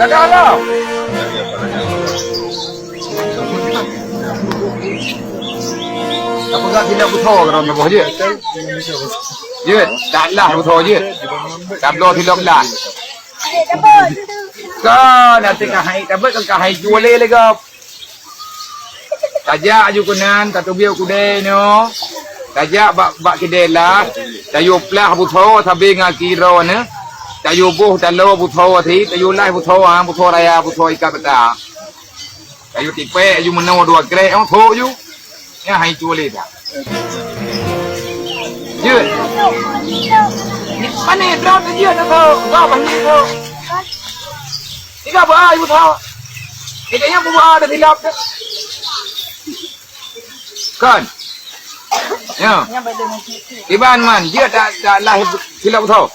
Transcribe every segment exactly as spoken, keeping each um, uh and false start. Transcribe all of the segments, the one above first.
Ada lah. Apa gak tidak betul kalau nak buat je? Je, tak lah betul je. Tak betul tidak lah. Kan nanti kah hai, tak betul kah hai jual lagi. Tajak aju keunan, tateubiet kudée nyoe. Tajak bak, bak kidée lah. Tayue plah butho sabe ngon aki droe nyoe. Tayue boh taloe butho sit, tayue laih butho, ha, butho raya, butho ikat bata. Tayue tipék aju meunoe dua krek, oh, thok ju. Nyan hai cu lé dah. Jeuet. Pane droe teuh jeuet na thok. Bah, bah, ni thok. Tiga bah, aju thok. Kita nyang buah ada silap dah. Kon. Ya. Iban man, jeuet tak, tak lah silap beutôi.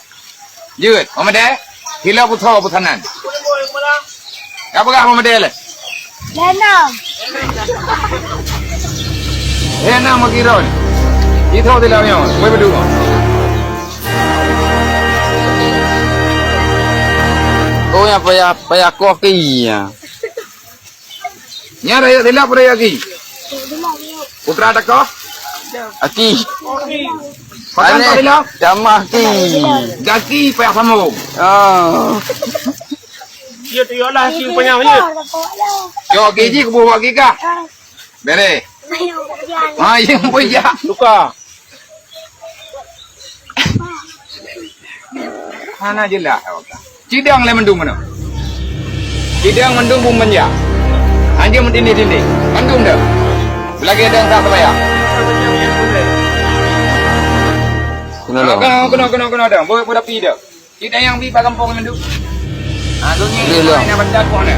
Jeuet, Muhammad eh? Silap beutôi pesanan. Ka peugah Muhammad eh leh? Lenong. Lenong meukiron. Itu silap nyoe, wei beudua. Oh, ya payah, payah koh ke iya. Nyan rayeuk silap peue rayeuk aki? Putra teuka? Aki. Pakai aneh. Silap? Damah aki. Gaki payah sambung. Ah. Ya tu ialah aki panyang ni. Yo aki ji kubu aki kah? Bere. Ha, yang pun ya. Tukar. Hana jeulaih awak. Cidong lé mandum mana? Cidong mandum bumanja. Anjeung meutindih-tindih. Mandum dah. Lagi ada yang tak terbayar. Kena dah. Kena, kena, kena, kena dah. Boleh, boleh pi dah. Cidong yang bi bak gampông mandum. Ha, dunia ni nak baca kau ni.